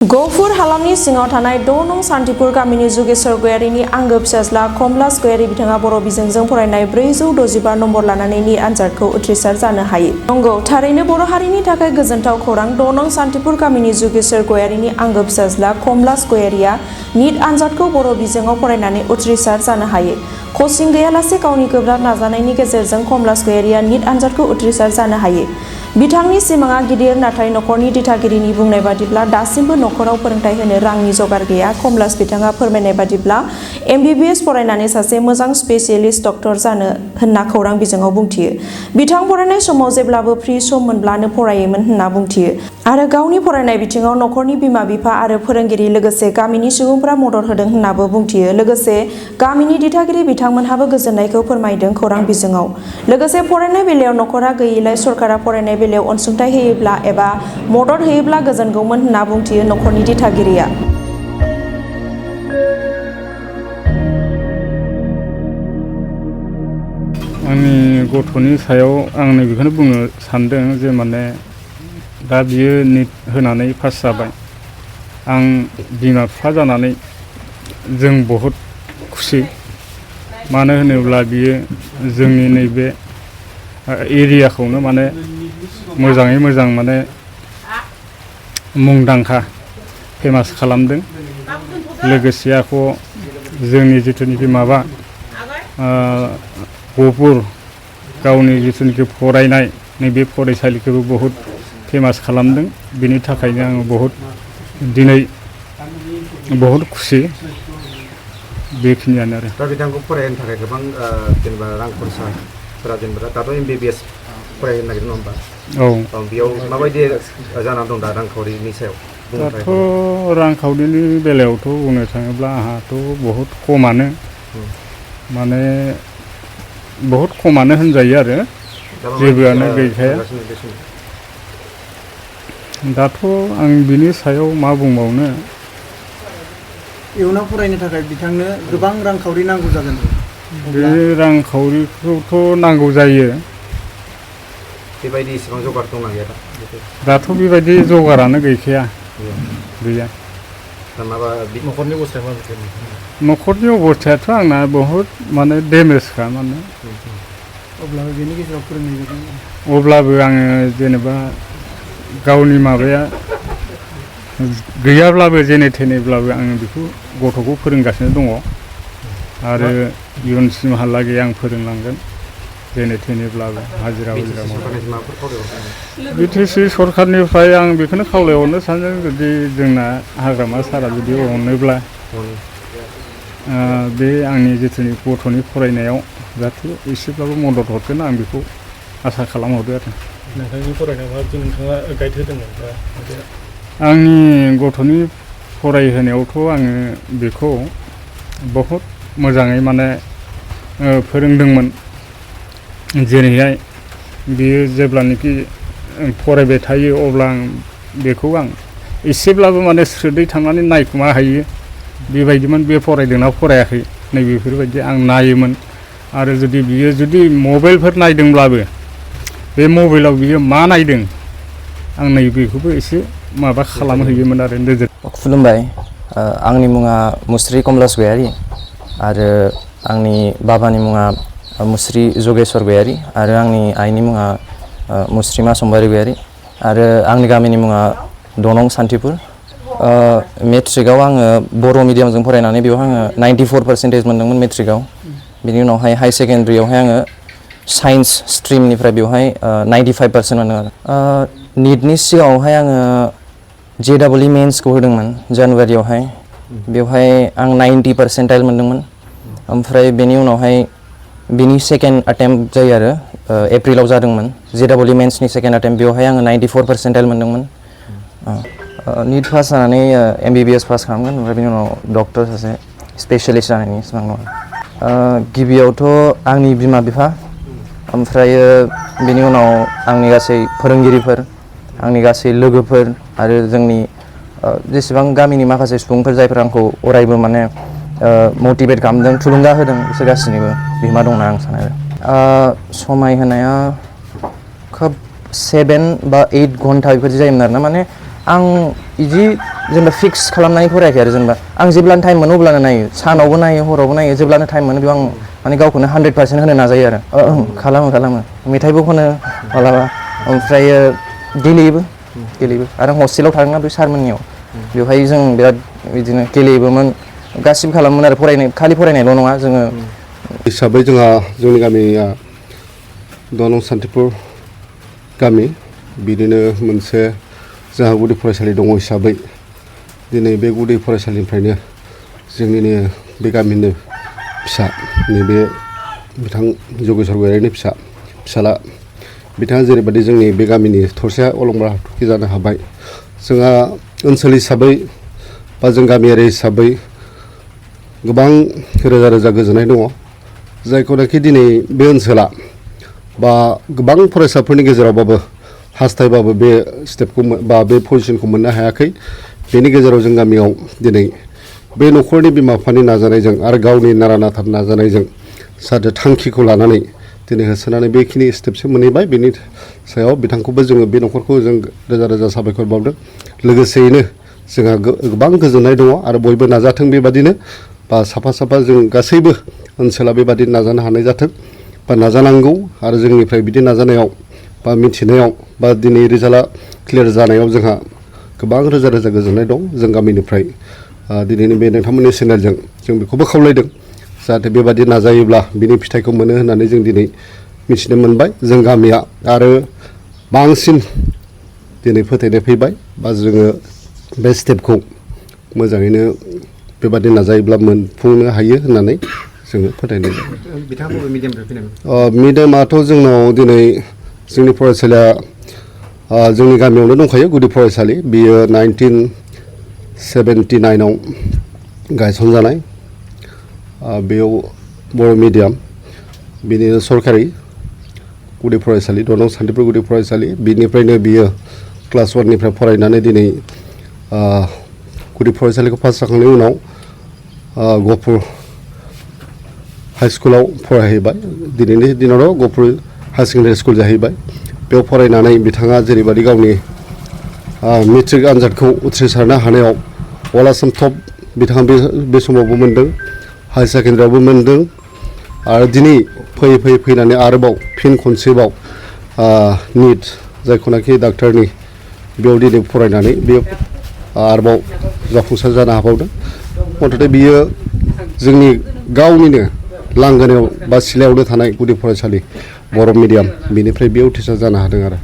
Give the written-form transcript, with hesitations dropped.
गफुर हालामनि सिङाव थानाय 6 नं सान्तिपुर गामिनि जुगेश्वर गयारिनि आंगो फिसाज्ला कमलास गयारि बिथाङा बर' बिजोंजों फरायनाय 465 नम्बर लानानै नीट आनजादखौ उथ्रिसार जानो हायो। नंगौ, थारैनो बर' हारिनि थाखाय गोजोनथाव खौरां। 6 नं सान्तिपुर गामिनि जुगेश्वर गयारिनि आंगो फिसाज्ला कमलास गयारिया नीट आनजादखौ बर' बिजोङाव फरायनानै उथ्रिसार जानो हायो। कचिं गैयालासे गावनि गोब्राब नाजानायनि गेजेरजों कमलास गयारिया नीट आनजादखौ उथ्रिसार जानो हायो। बिथांनि सिमाङा गिदिर, नाथाय नखरनि दिथागिरिनि बुंनाय बादिब्ला दासिमबो नखराव फोरोंथाय होनो रांनि जगार गैया। कमलास बिथाङा फोरमायनाय बादिब्ला MBBS फरायनानै सासे मोजां स्पेसियलिस्ट डक्टर जानो होनना खौरां बिजोङाव बुंथियो। बिथां फरायनाय समाव जेब्लाबो फ्रि सम मोनब्लानो फरायोमोन होनना बुंथियो आरो गावनि फरायनाय बिथिङाव नखरनि बिमा-बिफा आरो फोरोंगिरि लोगोसे गामिनि सुबुंफोरा मदद होदों होननाबो बुंथियो। लोगोसे गामिनि दिथागिरि बिथांमोनहाबो गोजोननायखौ फोरमायदों खौरां बिजोङाव। लोगोसे फरायनाय बेलायाव नखरा गैयैलाय सरकारा फरायनाय बेलायाव अनसुंथाइ होयोब्ला एबा मदद होयोब्ला गोजोनगौमोन होनना बुंथियो नखरनि दिथागिरिया। आंनि गथ'नि सायाव आं बेखौनो बुंनो सानदों जे माने दा बियो नीट होनानै पास जाबाय। आं बिमा बिफा जानानै जों बहुद खुसि। मानो होनोब्ला बियो जोंनि नैबे एरियाखौनो माने मोजाङै मोजां माने मुंदांखा फेमास खालामदों। लोगोसे आख' जोंनि जिथुनिखि माबा गफुर गावनि जिथुनिखि फरायनाय नैबे फरायसालिखौबो बहुद फेमास खालामदों। बेनि थाखायनो आङो बहुद दिनै बहुद खुसि। बेखिनियानो आरो। दा बिथांखौ फरायनो थाखाय गोबां जेनेबा रां खरसाफोरा जेनेबा दाथ' MBBS फरायनो नागिरदों नङा होमबा? औ। बेयाव माबायदि जाना दं दा रांखावरिनि सायाव? दाथ' रांखावरिनि बेलायावथ' बुंनो थाङोब्ला आंहाथ' बहुद खमानो माने बहुद खमानो होनजायो आरो जेबोआनो गैखाया। दाथ' आं बिनि सायाव मा बुंबावनो। इयुनाव फरायनो थाखाय बिथांनो गोबां रांखावरि नांगौ जागोन। बे रांखावरिखौथ' नांगौ जायो। बेबायदि इसेबां जगार दंना गैया दा? दाथ' बेबायदि जगारानो गैखाया। गैया। माबा नखरनि अबस्थाया माबायदि? नखरनि अबस्थायाथ' आंना बहुद माने डेमेजखा माने। अब्लाबो बेनि गेजेराव फोरोंनाय जादों। अब्लाबो आङो जेनेबा गावनि माबाया गैयाब्लाबो जेने थेनेब्लाबो आङो बेखौ गथ'खौ फोरोंगासिनो दङ आरो इयुनसिमहालागै आं फोरोंलांगोन जेने थेनेब्लाबो हाजिरा मावनानै। BTC सरखारनिफ्राय आं बेखौनो खावलायहरनो सानदों, जुदि जोंना हाग्रामा सारा जुदि अनोब्ला बे आंनि जिथुनि गथ'नि फरायनायाव जाहाथे एसेब्लाबो मदद हरगोन आं बेखौ आसा खालामहरदो आरो। नोंथांनि फरायनायाव माबायदि नोंथाङा गाइड होदोंमोन? आंनि गथ'नि फरायहोनायावथ' आङो बेखौ बहुद मोजाङै माने फोरोंदोंमोन। जेरैहाय बियो जेब्लानोखि फरायबाय थायो अब्ला बेखौ आं एसेब्लाबो माने स्रोदै थांनानै नायखुमा हैयो। बेबायदिमोन बे फरायदोंना फरायाखै नैबेफोरबायदि आं नायोमोन। आरो जुदि बियो मबाइलफोर नायदोंब्लाबो बे मबाइलाव बियो मा नायदों आं नैबेखौबो एसे माबा खालामहैयोमोन आरो नोजोर। खुलुमबाय, आंनि मुङा मुस्रि कमलास गयारि आरो आंनि बाबानि मुङा मुस्रि जुगेश्वर गयारि आरो आंनि आइनि मुङा मुस्रिमा सम्बारि गयारि आरो आंनि गामिनि मुङा 6 नं सान्तिपुर। मेट्रिकआव आङो बर' मिडियामजों फरायनानै बेयाव आङो 94% मोनदोंमोन मेट्रिकआव। बिनि उनावहाय हाई सेकेन्डारियावहाय आङो साइन्स स्ट्रिमनिफ्राय बेवहाय 95% मोनदों आरो। नीटनि सिगाङावहाय आङो JEE मेन्सखौ होदोंमोन जानुवारियावहाय। बेवहाय आं 90% मोनदोंमोन। ओमफ्राय बेनि उनावहाय बिनि सेकेन्ड एटेम्प्ट जायो आरो एप्रिलाव जादोंमोन JEE मेन्सनि सेकेन्ड एटेम्प्ट। बेवहाय आङो 94% मोनदोंमोन। नीट पास जानानै MBBS पास खालामगोन। ओमफ्राय बेनि उनाव डक्टर सासे स्पेसियलिस्ट जानायनि सिमां दं। गिबियावथ' आंनि बिमा-बिफा, ओमफ्रायो बेनि उनाव आंनि गासै फोरोंगिरिफोर, आंनि गासै लोगोफोर आरो जोंनि जेसेबां गामिनि माखासे सुबुंफोर जायफोर आंखौ अरायबो माने मटिभेट खालामदों, थुलुंगा होदों, बिसोर गासैनिबो बिहोमा दं होनना आं सानो आरो। समाय होनाया खोब 7 बा 8 घन्टा बेफोरबायदि जायोमोन आरोना। माने आं बिदि जेनेबा फिक्स खालामनानै फरायाखै आरो जेनेबा आं जेब्लानो टाइम मोनो अब्लानो नायो सानावबो नायो हरावबो नायो जेब्लानो टाइम मोनो बेयाव आं माने गावखौनो 100% होनो नाजायो आरो खालामो मेथाइबो खनो मालाबा ओमफ्रायो गेलेयोबो आरो हस्टेलाव थादोंना बे सारमोननियाव बेवहाय जों बिराद बिदिनो गेलेयोबोमोन गासिबो खालामोमोन आरो खालि फरायनायल' नङा जोङो हिसाबै जोंहा जोंनि गामिया 2 नं सान्तिपुर गामि बिदिनो मोनसे जोंहा गुदि फरायसालि दङ हिसाबै दिनै बे गुदि फरायसालिनिफ्रायनो जोंनिनो बे गामिनो फिसा नैबे बिथां जगेश्वर गयारिनि फिसाला बिथाङा जेरैबायदि जोंनि बे गामिनि थरसे अलंबारा हाथरखि जानो हाबाय जोंहा ओनसोल हिसाबै बा जों गामियारि हिसाबै गोबां रोजा रोजा गोजोननाय दङ जायखौनाखि दिनै बे ओनसोला बा गोबां फरायसाफोरनि गेजेरावबाबो हास्थायबाबो बे स्टेपखौ बा बे पजिसनखौ मोननो हायाखै बेनि गेजेराव जों गामियाव दिनै बे न'खरनि बिमा बिफानि नाजानायजों आरो गावनि नारा नाथा नाजानायजों जाहाथे थांखिखौ लानानै दिनै होसोनानै बेखिनि स्टेपसिम मोनहैबाय बेनि सायाव बिथांखौबो जोङो बे न'खरखौ जों रोजा रोजा साबायखर बावदों लोगोसेयैनो जोंहा गोबां गोजोननाय दङ आरो बयबो नाजाथों बेबादिनो बा साफा जों गासैबो ओनसोला बेबादि नाजानो हानाय जाथों बा नाजानांगौ आरो जोंनिफ्राय बिदि नाजानायाव बा मिथिनायाव बा दिनै रिजाल्टआ क्लियार जानायाव जोंहा गोबां रोजा रोजा गोजोननाय दं जों गामिनिफ्राय दिनैनि बे नोंथांमोननि चेनेलजों जों बेखौबो खावलायदों जाहाथे बेबादि नाजायोब्ला बिनि फिथाइखौ मोनो होननानै जों दिनै मिथिनो मोनबाय जों गामिया आरो बांसिन दिनै फोथायनाय फैबाय बा जोङो बे स्टेपखौ मोजाङैनो बेबादि नाजायोब्ला मोनफुंनो हायो होननानै जोङो फोथायनाय जायो। बिथाङा बबे मिडियामनिफ्राय फैनायमोन? मिडियामाथ' जोंनाव दिनै जोंनि फरायसालिया जोंनि गामियावनो दंखायो गुदि फरायसालि बियो 1979आव गायसनजानाय बेयाव बर' मिडियाम बिनिनो सरकारि गुदि फरायसालि 2 नं सान्तिपुर गुदि फरायसालि बिनिफ्रायनो बियो क्लास 1निफ्राय फरायनानै दिनै गुदि फरायसालिखौ पास जाखांनायनि उनाव गहपुर हाइ स्कुलाव फरायहैबाय दिनैनि दिनावथ' गहपुर हायार सेकेन्डारि स्कुल जाहैबाय बेयाव फरायनानै बिथाङा जेरैबायदि गावनि मेट्रिक आनजादखौ उथ्रिसारनो हानायाव अल आसाम टप बिथाङा बे समावबो मोनदों हायार सेकेन्डारियावबो मोनदों आरो दिनै फैनानै आरोबाव फिन खनसेबाव निट जायखौनाखि डाक्टारनि बेयाव दिनै फरायनानै बे आरोबाव जाफुंसार जानो हाबावदों मथथे बियो जोंनि गावनिनो लांगोनायाव बा सिलायावनो थानाय गुदि फरायसालि बर' मिडियाम बेनिफ्राय बे उथ्रिसार जानो हादों आरो